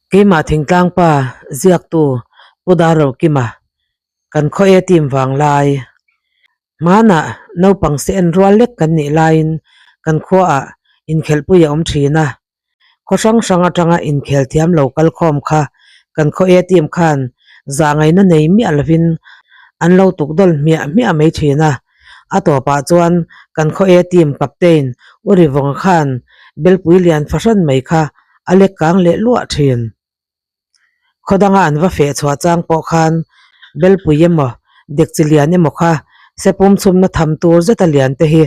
Keimah thingtlang pa ziaktu Pu Darrokima kan khaw e team vang lai. Hmanah naupang se en rual lek kan nih laiin kan khuaah inkhelhpui a awm thin a. Khaw hrang hrang atanga inkhel thiam lo kal khawm kha kan khaw e team khan zahngaihna nei miah lovin an lo tukdawl hmiah hmiah mai thin a. A tawpah chuan kan khaw A team captain U Rivawnga khan belpui lian fahran mai kha a lek kang leh luah thin. Khaw danga an va feh chhuah chang pawh khan belpui emaw dekchi lian emaw kha sepum chhumna tham tur zeta lian te hi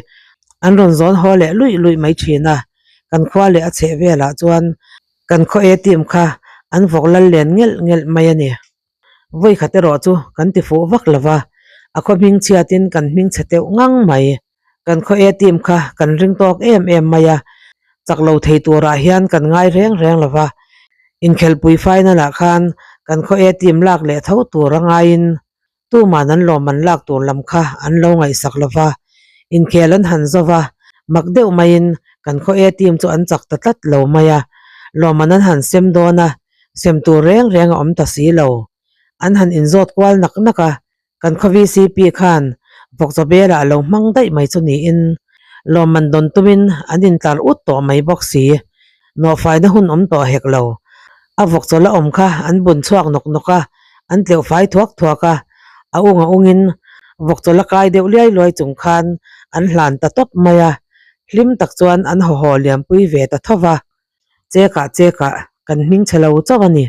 an rawn zawn haw leh luih luih mai thin a. Kan khua leh a chheh velah chuan kan khaw A team kha an vawk lal len ngelh ngelh mai a ni. Vawi khat erawh chu kan ti fuh vak lo va, a khaw hming chhiatin kan hming chhe teuh ngang mai. Kan khaw A team kha kan ring tawk em em mai a, chak lo thei turah hian kan ngai reng reng lo va. Inkhelhpui final ah khan kan khaw A team lak leh tho tur a ngaiin tuman an lawm an lak tur lam kha an lo ngaihsak lo va. Inkhel an han zo va, mak deuh maiin kan khaw A team chu an chak ta tlat lo mai a, lawmman an han sem dawn a, Sem tur reng reng a awm ta si lo. An han inzawt kual nak nak a, kan khaw VCP khan vawkchaw belah a lo hmang daih mai chu niin lawmman dawn tumin an intlar ut tawh mai bawk si. Nawhfaina hun awm tawh hek lo. A vawkchaw la awm kha an bun chhuak nawk nawk a, an tleuh fai thuak thuak a, a ung a ungin vawkchaw la kai deuh liai luai chung khan an hlan ta tawp mai a, hlim tak chuan an hawhaw liampui ve ta tho va. Chekah chekah kan hming chhe lo chauh a ni.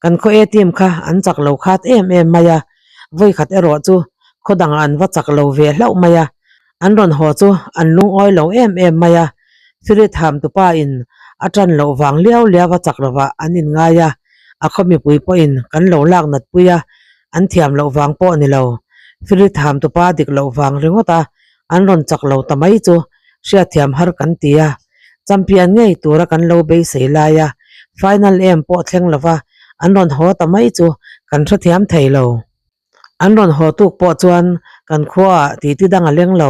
Kan khaw ATM kha an chak lo khat em em mai a, vawi khat erawh chu khaw dangah an va chak lo ve hlauh mai a, an rawn haw chu an lungawi lo em em mai a, Firit ham tupa in a tan loh vang liau liau a chak lovah an inngai a, a khaw mipui pawhin kan lo lak nat pui a, an thiam loh vang pawh ni lo, Firit ham tupa dik loh vang ringawt a an rawn chak lo ta mai chu hriatthiam har kan ti a. Champion ngei tura kan lo beisei laia final em pawh thleng lova an rawn haw ta mai chu kan hrethiam thei lo. An rawn haw tuk pawh chuan kan khuaah titi dang a leng lo.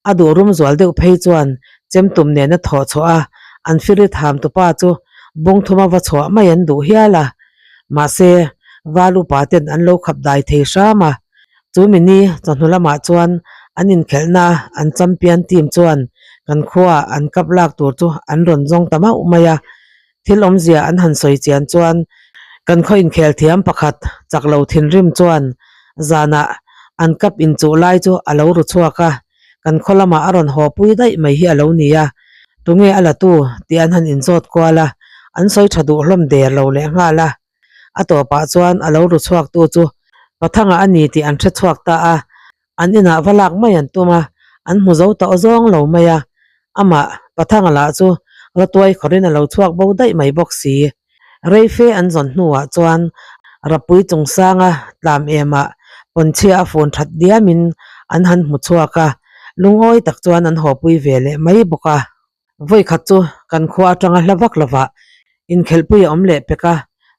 A duh rum zual deuh phei chuan chemtum nena thawh chhuah a, an firit ham tupa chu bung thuma va chhuah mai an duh hial a. Mahse, val upa ten an lo khap dai thei hram a. Chu mini chawhnu lamah chuan an inkhelhna an champion team chuan kan khuaah an cup lak tur chu an rawn zawng ta mauh mai a. Thil awmzia an han sawi chian chuan kan khaw inkhel thiam pakhat chak lo thinrim chuan zanah an cup inchuh lai chu a lo ru chhuak a, kan khaw lamah a rawn haw pui daih mai hi a lo ni a. Tunge a la tu tih an han inzawt kual a, an sawi tha duh hlawm der lo lehnghal a. A tawpah chuan a lo ru chhuaktu chu Pathanga a ni tih an hre chhuak ta a, an inah va lak mai an tum a, an hmu zo tawh zawng lo mai a. Amah Pathanga lah chu Rawtuai khawrin a lo chhuak bo daih mai bawk si. Reife an zawn hnuah chuan Rapui chungsanga tlam emah pawnchhia a fun that diamin an han hmu chhuak a, lungawi tak chuan an hawpui ve leh mai bawk a. Vawi khat chu kan khua atanga hla vak lovah inkhelhpui a awm leh pek a,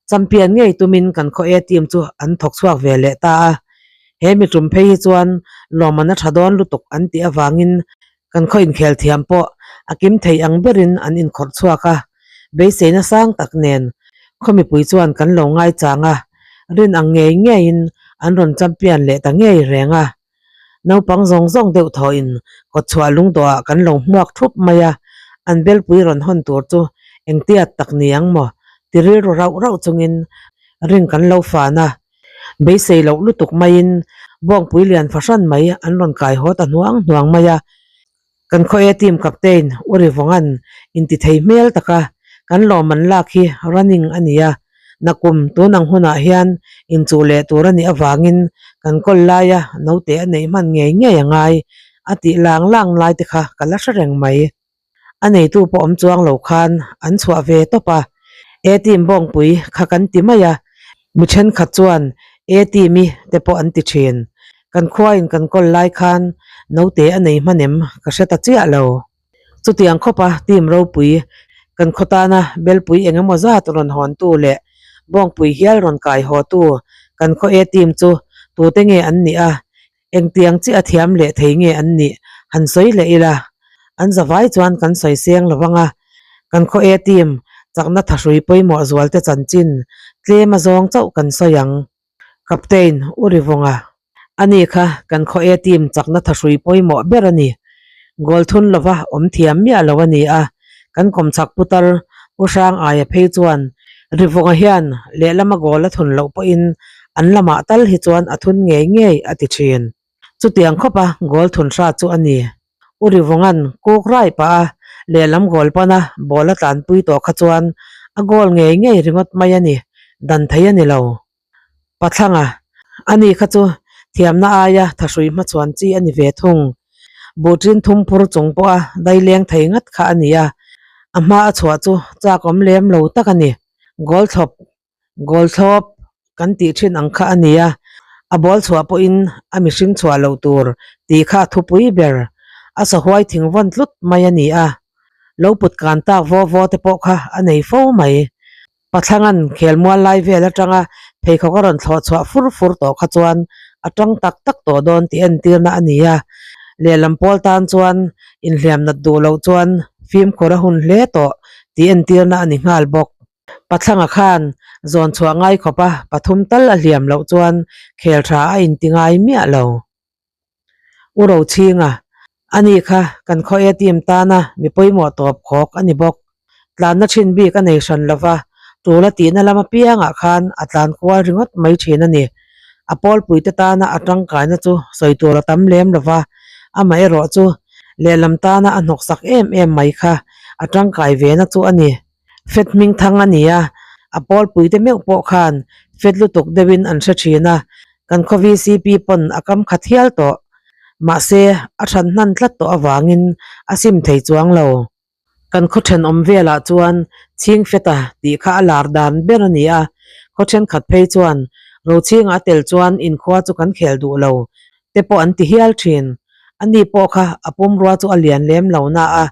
champion ngei tumin kan khaw A team chu an thawk chhuak ve leh ta a. He mi tum phei hi chuan lawmman a tha dawn lutuk an tih avangin kan khaw inkhel thiam pawh a kim thei ang berin an inkhawrh chhuak a. Beiseina sang tak nen khaw mipui chuan kan lo ngaichang a, rin ang ngei ngeiin an rawn champion leh ta ngei reng a. Naupang zawng zawng deuh thawhin kawtchhuah lungdawhah kan lo hmuak thup mai a, an belpui rawn hawn tur chu engtiat tak ni ang maw? ti rilru rauh rauh chungin ring kan lo fan a, beisei loh lutuk maiin bawngpui lian fahran mai an rawn kai haw ta hnuang hnuang mai a. Kan khaw A team captain U Rivawnga'n inti thei hmel taka kan lawmman lak hi running a ni a, nakum tun ang hunah hian inchuh leh tur a nih avangin kan kawl laia naute a neih hman ngei ngei a ngai a tih lang lang lai te kha ka la hre reng mai. A neitu pawh awm chuang lo khan an chhuah ve tawp a, A team bawngpui kha kan ti mai a, Mi thenkhat chuan A team i te pawh an ti thin. Kan khuain kan kawl lai khan naute a nei hman em ka hre ta chiah lo. Chutiang khawpa team ropui kan khaw tana belpui eng emaw zat rawn hawntu leh bawngpui hial rawn kai hawtu kan khaw A team chu tute nge an nih a, Engtiang chiah a thiam leh thei nge an nih han sawi leh ila, an zavai chuan kan sawi seng lo vang a, kan khaw A team Chakna thahrui pawimawh zualte chanchin tlem a zawng chauh kan sawi ang. Captain U Rivunga, Ani kha kan khaw A team chakna thahrui pawimawh ber a ni. Goal thun lova awm thiam miah lo a ni a, kan kawmchhak putar U Hrang aia phei chuan Rivunga hian lehlama goal a thun loh pawhin an lamah tal hi chuan a thun ngei ngei a ti thin. Chutiang khawpa goal thun hra chu a ni. U Rivunga'n kuk rai pah a lehlam goal pana ball a tlanpui tawh kha chuan a goal ngei ngei ringawt mai a ni, dan thei a ni lo. Pathlanga, Ani kha chu thiamna aia thahrui hmachhuan chi a ni ve thung. Buhṭin thum phur chung pawha daileng thei ngat kha a ni a, a hma a chhuah chu chak awm lem lo tak a ni. Goal thlawp, goal thlawp kan tih ṭhin ang kha a ni a, a ball chhuah pawhin a mihring chhuah loh tur tih kha a thupui ber. A sahuai thing vawn tlut mai a ni a, lo put kan tak vaw vaw te pawh kha a nei fo mai. Pathlangan khelmual lai vel atanga pheikhawk a rawn thlawh chhuah fur fur tawh kha chuan a tang tak tak tawh dawn tih entirna a ni a, lehlam pawl tan chuan inhliam nat duh loh chuan fimkhur a hun hle tawh tih entirna a ni nghal bawk. Pathlanga khan zawn chhuah ngai khawpa pathum tal a hliam loh chuan khel tha a inti ngai miah lo. U Rochhinga, Ani kha kan khaw e team tana mi pawimawh tawp khawk a ni bawk. Tlanna thin bik a nei hran lova, tul a tihna lam apiangah khan a tlan kual ringawt mai thin a ni. A pawlpuite tana a tangkaina chu sawi tur a tam lem lova, amaherawh chu lehlam tana a hnawksak em em mai kha a tangkai vena chu a ni. Fet hming thang a ni a, a pawlpuite meuh pawh khan fet lutuk deuhin an hre thin a, kan khaw VCP pawn a kam khat hial tawh. Mahse, a than hnan tlat tawh avangin a sim thei chuang lo. Kan khaw thenawm velah chuan chhing feta tih kha a lar dan ber a ni a, khaw thenkhat phei chuan Rochhinga a tel chuan inkhua chu kan khel duh lo te pawh an ti hial thin. Ani pawh kha a pumrua chu a lian lem lo na a,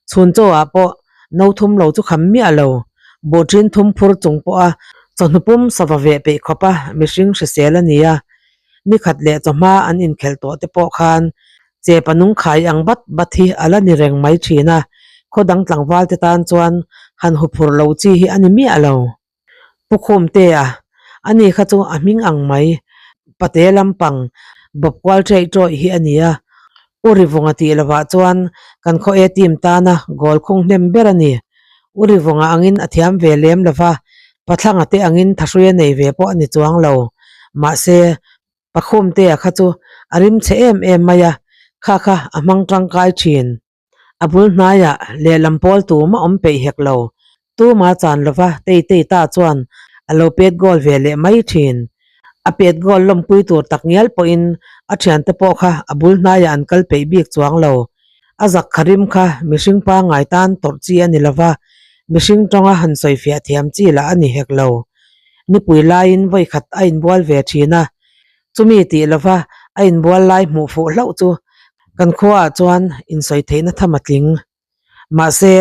chhun chaw ah pawh no thum lo chu kham miah lo. Buhṭin thum phur chung pawha chawhnu pum sava veh peih khawpa mihring hrisel a ni a, nikhat leh chawhma an inkhelh tawh te pawh khan chepa nung khai ang bat bat hi a la ni reng mai thin a, khaw dang tlangval te tan chuan han huphurh lo chi hi a ni miah lo. Pu Khumtea, Ani kha chu a hming ang mai, pate lampang bawp kual ṭaih ṭawih hi a ni a. U Rivunga tih lovah chuan kan khaw A team tana goal khung hnem ber a ni. U Rivunga angin a thiam ve lem lova, Pathlanga te angin thahrui a nei ve pawh a ni chuang lo. Mahse, Pakhumtea kha chu a rim chhe em em mai a, kha kha a hmang tangkai ṭhin. A bul hnaiah lehlam pawl tum a awm peih hek lo. Tuma chan lova tei tei ta chuan a lo pet goal ve leh mai thin. A pet goal lawmpui tur tak ngial pawhin a thiante pawh kha a bul hnaiah an kal peih bik chuang lo. A zak kha rim kha mihring pangngai tan tawrh chi a ni lova, mihring tawnga han sawifiah thiam chi lah a ni hek lo. Nipui laiin vawikhat a inbual ve thin a, Chumi tih lova a inbual lai hmuh fuh hlauh chu kan khuaah chuan insawi theihna tham a tling. Mahse,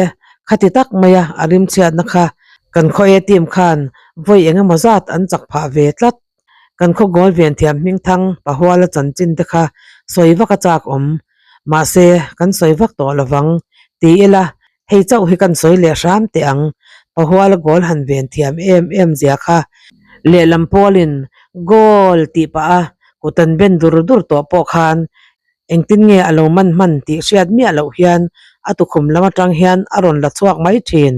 khati tak maia a rimchhiatna kha kan khaw A team khan vawi eng emaw zat an chak phah ve tlat. Kan khaw goal ven thiam hmingthang Pahuala chanchin te kha sawi vak a chak awm. Mahse, kan sawi vak tawh lovang ti ila hei chauh hi kan sawi leh hram teh ang. Pahuala goal han ven thiam em em zia kha lehlam pawlin goal tih pah a kut an ben dur dur tawh pawh khan engtin nge a lo man hman tih hriat miah loh hian a tukhum lam atang hian a rawn la chhuak mai thin.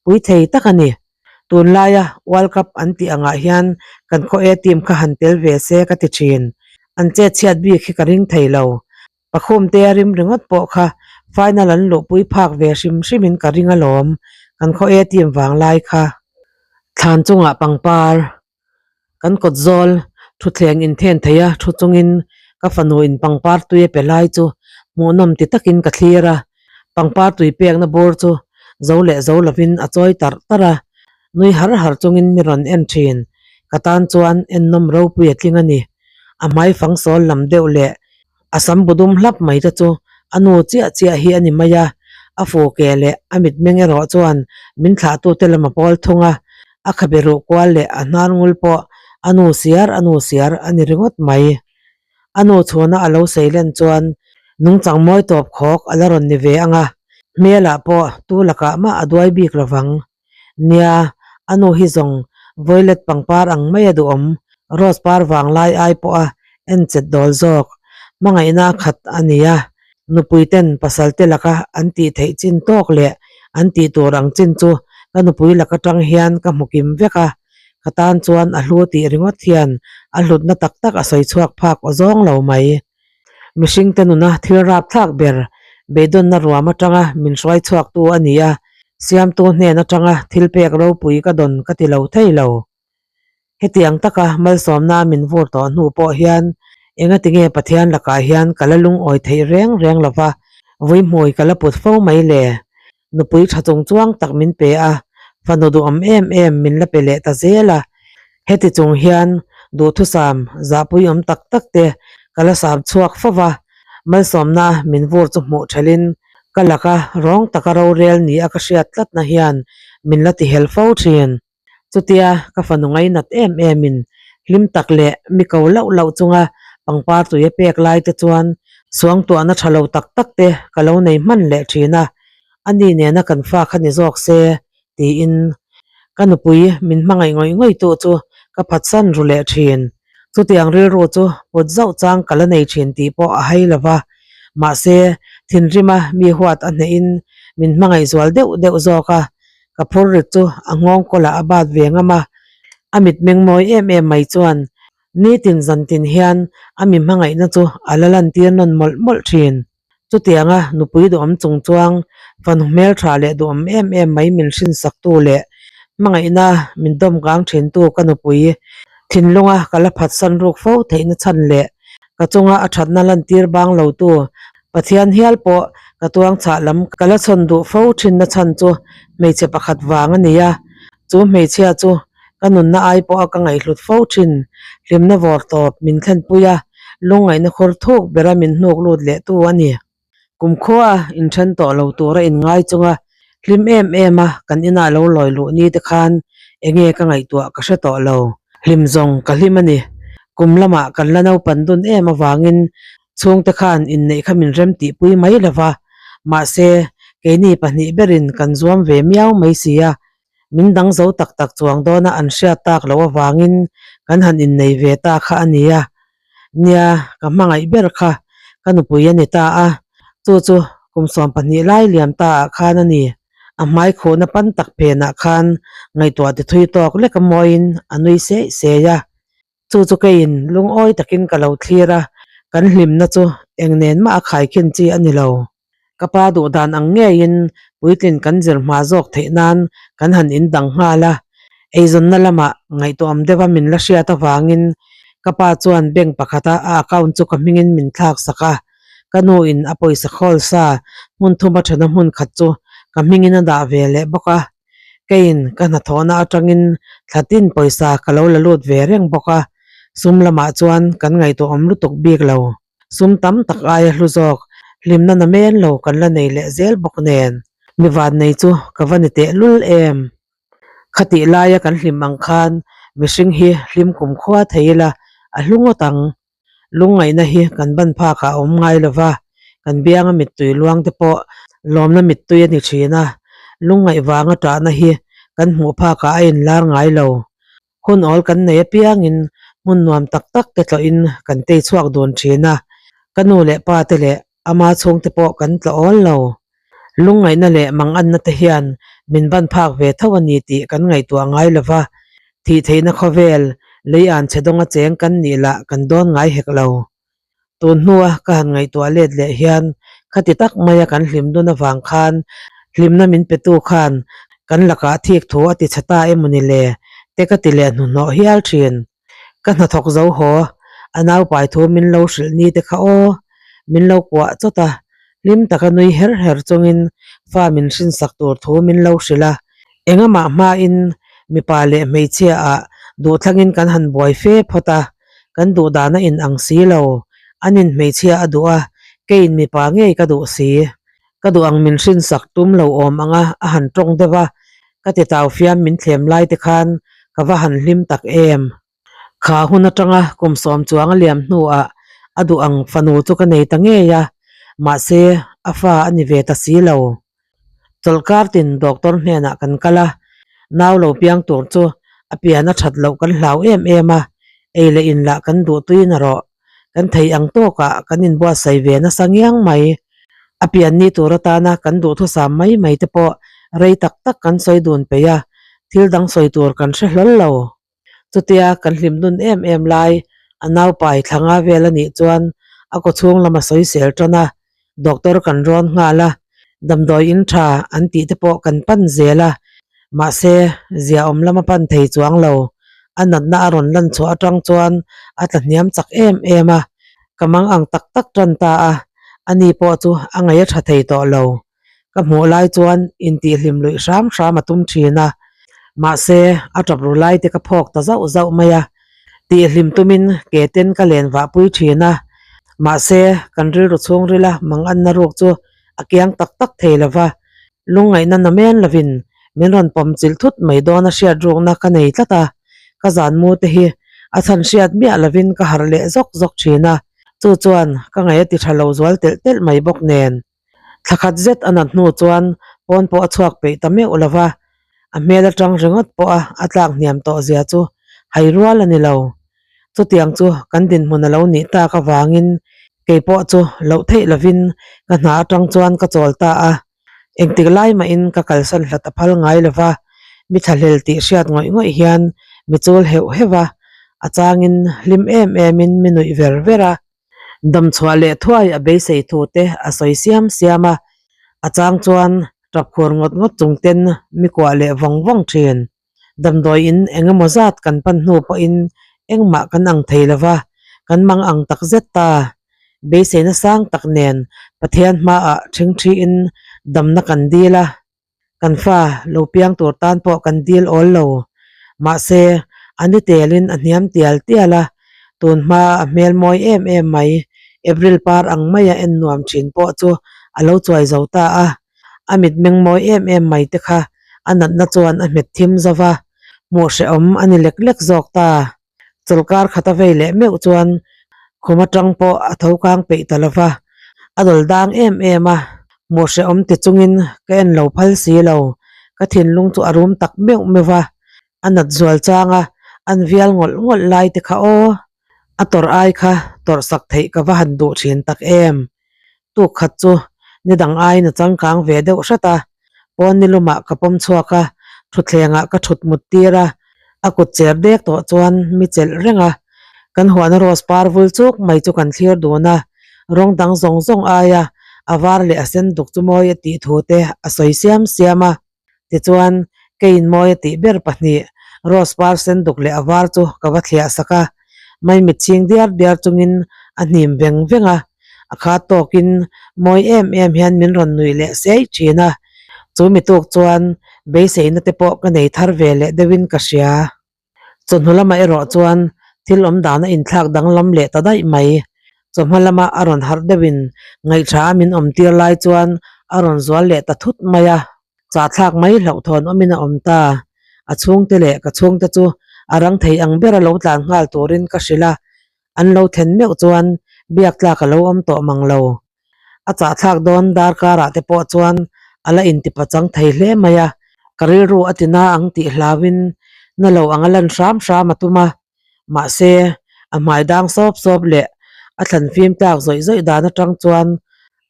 Pui thei tak a ni. Tunlaia World Cup an tih angah hian kan khaw A team kha han tel ve se ka ti thin. An chet chhiat bik hi ka ring thei lo. Pakhumte a rim ringawt pawh kha final an luhpui phak ve hrim hrimin ka ring alawm, kan khaw A team vang lai kha. Thlan chungah pangpar kan kawt zawl thutthleng inthen thei a thu chungin ka fanu in pangpar tui a pe lai chu hmuhnawm ti takin ka thlir a, pangpar tui pekna bur chu zo leh zo lovin a chawi tarh tarh a, nui har har chungin mi rawn en thin, ka tan chuan ennawm ropui a tling a ni. A hmai fang sawl lam deuh leh A sam bu dum hlap mai te chu a nu chiah chiah hi a ni mai a, a fu ke leh a mitmeng erawh chuan min thlahtute lam a pawl thung a, a khabe ruh kual leh a hnar ngul pawh a nu siar a nu siar a ni ringawt mai. A nu chhuna a lo sei len chuan nungchang mawi tawp khawk a la rawn ni ve ang a, hmelah pawh tu lakah mah a duai bik lovang. Nia, a nu hi zawng violet pangpar ang mai a duhawm, rose par vanglai ai pawha en chet dawl zawk. Hmangaihna a khat a nia, nupui ten pasal te laka an tih theih chin tawk leh an tih tur ang chin chu ka nupui lak atang hian ka hmu kim vek a, ka tan chuan a hlu tih ringawt hian a hlutna tak tak a sawi chhuak phak aw zawng lo mai. Mihringte nuna thil rap thlak ber beidawnna ruam atanga min hruai chhuaktu a ni a, siamtu hnen atanga thil pek ropui ka dawn ka ti lo thei lo. Hetiang taka malsawmna min vur tawh hnu pawh hian engatinge Pathian lakah hian ka la lungawi theih reng reng lo va, vuihmui ka la put fo mai le? Nupui tha chung chuang tak min pe a, fanu duhawm em em min la pe leh ta zel a. Heti chung hian duhthusam zahpuiawm tak tak te ka la sam chhuak fo va, malsawmna min vur chu hmuh thelhin ka laka rawng taka rorel ni a ka hriat tlatna hian min la tihel fo thin. Chutia ka fanu ngainat em emin hlim tak leh mi ko lauh lauh chunga pangpar tui a pek lai te chuan suangtuahna tha lo tak tak te ka lo nei hman leh thin a, ani nena kan fa kha ni zawk se tiin ka nupui min hmangaih ngawih ngawih tu chu ka phatsan ru leh thin. Chutiang rilru chu put zauh chang ka la nei thin tih pawh a hai lo va, mahse thinrima mi huat a hnehin min hmangaih zual deuh deuh zawk a, Ka phur rit chu a nghawng kawlah a bat ve ngam a, a mitmeng mawi em em mai chuan nitin zantin hian a mi hmangaihna chu a la lantir nawn mawlh mawlh thin. Chutianga nupui duhawm chung chuang fanu hmeltha leh duhawm em em mai min hrinsaktu leh hmangaihna min dawm kang thintu ka nupui thinlunga ka la phatsan ruk fo theihna chhan leh ka chunga a thatna lantir bang lotu Pathian hial pawh ka tuang chhah lam ka la chhawn duh fo thinna chhan chu hmeichhe pakhat vang a ni a, chu hmeichhia chu ka nunna ai pawha ka ngaihhlut fo thin, hlimna vawr tawp min thlenpui a, lungngaihna khur thuk bera min hnuk lut leh tu a ni. Kumkhua inthen tawh lo tura inngai chunga hlim em em a kan inah lo lawi luh ni te khan enge ka ngaihtuah ka hre tawh lo. Hlim zawng ka hlim a ni. Kum lamah kan la naupan dun em avangin Chhungte khan inneih kha min rem tihpui mai lo va, mahse, keini pahnih berin kan zuam ve miau mai si a, min dang zo tak tak chuang dawna an hriat tak loh avangin kan han innei ve ta kha a nia. Nia, ka hmangaih ber kha ka nupui a ni ta a, chu chu kum 12 lai liam ta ah khan a ni. A hmai khuhna pan tak phenah khan ngaihtuah ti thui tawk lek a mawiin a nui seih seih a. Chu chu keiin lungawi takin ka lo thlir a, kan hlimna chu eng nen mah a khaikhin chi a ni lo. Ka pa duh dan ang ngeiin puitlin kan zir hma zawk theih nan kan han indang nghal a, eizawnna lamah ngaihtuahawm deuha min la hriat avangin ka pa chuan bank pakhata a account chu ka hmingin min thlak sak a, ka nu in a pawisa khawl sa hmun thuma thena hmun khat chu ka hmingin a dah ve leh bawk a. Keiin ka hnathawhna atangin thlatin pawisa ka lo la lut ve reng bawk a, sum lamah chuan kan ngaihtuahawm lutuk bik lo. Sum tam tak aia hlu zawk, hlimna na men lo kan la nei leh zel bawk nen. Mi vannei chu ka va ni teh lul em? Khatih laia kan hlim ang khan mihring hi hlim kumkhua thei ila a hlu ngawt ang. Lungngaihna hi kan ban phakah a awm ngai lo va, kan bianga mittui luang te pawh lawmna mittui a ni thin a, lungngaih vanga tahna hi kan hmuh phakah a inlar ngai lo. Hun awl kan nei apiangin hmun nuam tak tak te tlawhin kan tei chhuak dun thin a, ka nu leh pa te leh ama chhungte pawh kan tla awl lo. Lungngaihna leh manganna te hian min ban phak ve tho a ni tih kan ngaihtuah ngai lo va, thih theihna khawvel lei an chhe dawnga cheng kan nih lah kan dawn ngai hek lo. Tun hnua ka han ngaihtuah let leh hian khati tak maia kan hlim dun avang khan hlimna min petu khan kan lakah thik thu a ti chhe ta emaw ni le te ka ti leh hnuhnawh hial thin. Ka hnathawk zo haw, a naupai thu min lo hrilh ni te kha aw, min lo kuah chawt a, hlim taka nui her her chungin fa min hrinsak tur thu min lo hrilh a, engamah hmain mipa leh hmeichhia ah duhthlangin kan han buai fe phawt a, kan duhdan a in ang si lo, anin hmeichhia a duh a, keiin mipa ngei ka duh si. Ka duh ang min hrinsak tum lo awm anga a han tawng deuh a, ka ti tau fiam min thlem lai te khan ka va han hlim tak em. Kha hun atanga kum sawm chuang a liam hnuah a duh ang fanu chu ka nei ta ngei a, mahse a fa a ni ve ta si lo. Chawlhkar tin doctor hnenah kan kal a. Nau lo piang tur chu a pian a that loh kan hlau em em a, ei leh in lah kan duh tui na rawh. Kan thei ang tawkah kan inbuatsaih ve nasa ngiang mai. A pian ni tur atana kan duhthusam mai mai te pawh rei tak tak kan sawi dun peih a, thil dang sawi tur kan hre hlawl lo. Chutia kan hlim nun em em lai a naupai thla nga vel a nih chuan a kawchhung lam a sawi sel tan a, doctor kan rawn nghal a, damdawi in tha an tih te pawh kan pan zel a, mahse ziaawm lam a pan thei chuang lo, a natna a rawn lan chhuah atang chuan a tla hniam chak em em a, ka mang ang tak tak tan ta a, ani pawh chu a ngaih a tha thei tawh lo. Ka hmuh lai chuan intihhlim luih hram hram a tum thin a, mahse a tap ru lai te ka phawk ta zauh zauh mai a, tihhlim tumin ke ten ka len vah pui thin a, mahse kan rilru chhungrila manganna ruk chu a kiang tak tak thei lo va, lungngaihna namen lovin min rawn pawm chilh thut mai dawn a hriat rukna ka nei tlat a, ka zan mu te hi a chhan hriat miah lovin ka harh leh zawk zawk thin a, chu chuan ka ngaih a ti tha lo zual telh telh mai bawk nen. Thla khat zet a nat hnu chuan pawn pawh a chhuak peih ta meuh lo va, a hmel atang ringawt pawha a tlak hniam tawh zia chu hai rual a ni lo. Chutiang chu kan dinhmun a lo nih tak avangin kei pawh chu loh theih lovin ka hna atang chuan ka chawl ta a, engtik lai mahin ka kalsan hlat a phal ngai lo va, mi thlahlel tih hriat ngawih ngawih hian mi chul heuh heuh a, a changin hlim em emin mi nuih ver ver a. Damchhuah leh thuai a beisei thu te a sawi siam siam a, a chang chuan tap khur ngawt ngawt chung ten mi kuah leh vawng vawng thin. Damdawi in eng emaw zat kan pan hnu pawhin engmah kan ang thei lo va, kan mang ang tak zet ta. Beiseina sang tak nen Pathian hmaah thingthiin damna kan dil a. Kan fa lo piang tur tan pawh kan dil awl lo. Mahse, a ni telin a hniam tial tial a, tun hma a hmel mawi em em mai, April par ang maia en nuam thin pawh chu a lo chuai zo ta a. A mitmeng mawi em em mai te kha a natna chuan a hmet thim zo va, hmuh hrehawm a ni lek lek zawk ta. Chawlhkar khat a vei leh meuh chuan khum atang pawh a tho kang peih ta lo va, a dawl dang em em a, hmuh hrehawm ti chungin ka en lo phal si lo, ka thinlung chu a rum tak meuh meuh va, a nat zual chang a, an vial ngawlh ngawlh lai te kha aw, a tawrh ai kha tawrh sak theih ka va han duh thin tak em. Tuk khat chu ni dang aiin a changkang ve deuh hrat a, pawn ni lumah ka pawm chhuak a, thutthlengah ka thut mut tir a, a kut cher dek tawh chuan mi chelh reng a, kan huahna rose par vul chuk mai chu kan thlir dun a, rawng dang zawng zawng aia a var leh a sen duk chu mawi a tih thu te a sawi siam siam a. Tichuan, keiin mawi a tih ber pahnih, rose par sen duk leh a var chu ka va thliah sak a, maimit chhing diar diar chungin a hnim veng veng a, a khat tawkin mawi em em hian min rawn nuih leh sei thin a, chu mi tuk chuan beiseina te pawh ka nei thar ve leh deuhin ka hria. Chawhnu lamah erawh chuan thil awm dan a inthlak danglam leh ta daih mai. Chawhma lama a rawn harh deuhin ngaihṭha a min awm tir lai chuan a rawn zual leh ta thut mai a. Chahthlak mai hlauhthawn awmin a awm ta. A chhungte leh ka chhungte chu a rang thei ang bera lo tlan nghal turin ka hrilh a, an lo then meuh chuan biak tlak a lo awm tawh mang lo. A chahthlak dawn darkarah te pawh chuan a la intipa chang thei hle mai a, ka rilru a tina ang tih hlauhin na lo ang a lan hram hram a tum a, mahse a hmai dang sawp sawp leh a thlan fim tlak zawih zawih dan atang chuan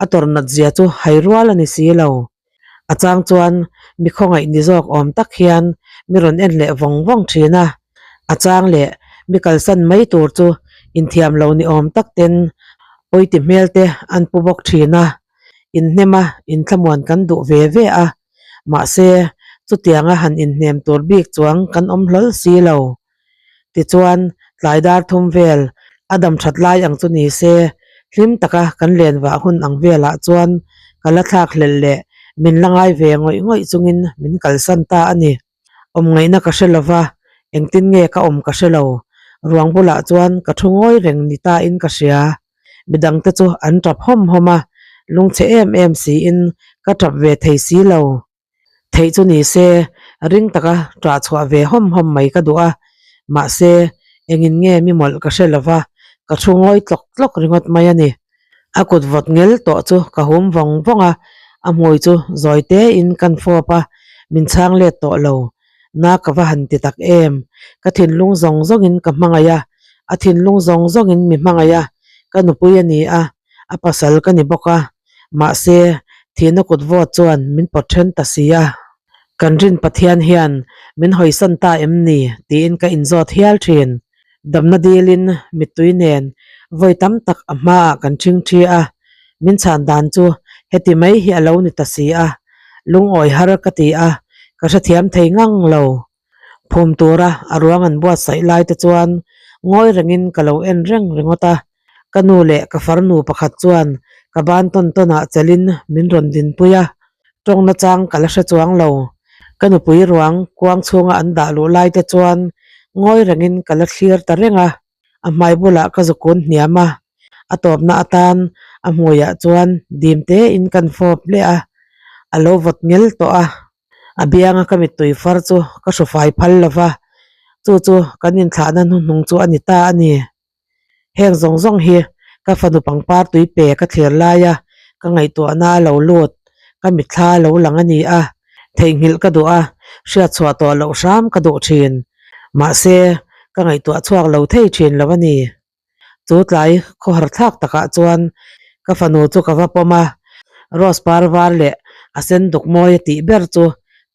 a tawrh nat zia chu hai rual a ni si lo. A chang chuan mi khawngaih ni zawk awm tak hian mi rawn en leh vawng vawng thin a, a chang leh mi kalsan mai tur chu inthiam lo ni awm tak ten pawiti hmel te an pu bawk thin a, inhnem a inthlamuan kan duh ve ve a, mahse chutianga han inhnem tur bik chuang kan awm hlawl si lo. Tichuan, tlai dar thum vel a dam that lai ang chu ni se, hlim taka kan len vah hun ang velah chuan ka la thlak hlelh leh min la ngai ve ngawih ngawih chungin min kalsan ta a ni. Awm ngaihna ka hre lova, engtin nge ka awm ka hre lo. Ruang bulah chuan ka thu ngawi reng ni tain ka hria. Midangte chu an tap hawm hawm a, lungchhe em em siin ka tap ve thei si lo. Theih chu ni se, ring taka ṭah chhuah ve hawm hawm mai ka duh a, mahse, engin nge mi mawlh ka hre lo va, ka thu ngawi tlawk tlawk ringawt mai a ni. A kut vawt ngel tawh chu ka hum vawng vawng a, a hmui chu zawi tein kan fawp a, min chhang let tawh lo. Na ka va han ti tak em! Ka thinlung zawng zawngin ka hmangaih a, a thinlung zawng zawngin mi hmangaih a, ka nupui a ni a, a pasal ka ni bawk a, mahse, thihna kut vawt chuan min pawt then ta si a. Kan rin Pathian hian min hawisan ta em ni? tiin ka inzawt hial thin. Damna dilin mittui nen vawi tam tak a hmaah kan ṭhingṭhi a, min chhan dan chu heti mai hi a lo ni ta si a, lungawi har ka ti a, ka hrethiam thei ngang lo. Phum tura a ruang an buatsaih lai te chuan ngawi rengin ka lo en reng ringawt a, ka nu leh ka farnu pakhat chuan ka ban tawn tawnah chelin min rawn dinpui a, tawngna chang ka la hre chuang lo. Ka nupui ruang kuang chhunga an dah luh lai te chuan ngawi rengin ka la thlir ta reng a, a hmai bulah ka zukun hniam a, a tawpna atan a hmuiah chuan dim tein kan fawp leh a, a lo vawt ngel tawh a. A bianga ka mittui far chu ka hrufai phal lo va, chu chu kan inthlahna hnuhnung chu a ni ta a ni. Heng zawng zawng hi ka fanu pangpar tui pe ka thlir laia ka ngaihtuahna a lo lut, ka mitthla a lo lang a ni a, theihnghilh ka duh a, hriatchhuah tawh loh hram ka duh thin. Mahse, ka ngaihtuah chhuak lo thei thin lo a ni. Chu tlai khawhar thlak takah chuan ka fanu chu ka va pawm a, rose par var leh a sen duk mawi a tih ber chu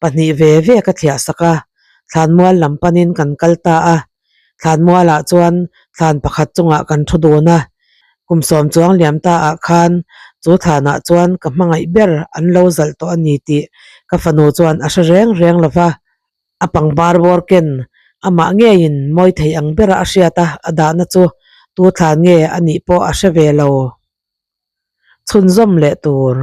pahnih ve ve ka thliah sak a, thlanmual lam panin kan kal ta a. Thlanmualah chuan thlan pakhat chungah kan thu dun a, kum sawm chuang liam ta ah khan chu thlanah chuan ka hmangaih ber an lo zalh tawh a ni tih ka fanu chuan a hre reng reng lo va. A pangpar bawr ken amah ngeiin mawi thei ang bera a hriat a, a dahna chu tu thlan nge a nih pawh a hre ve lo. Chhunzawm leh tur.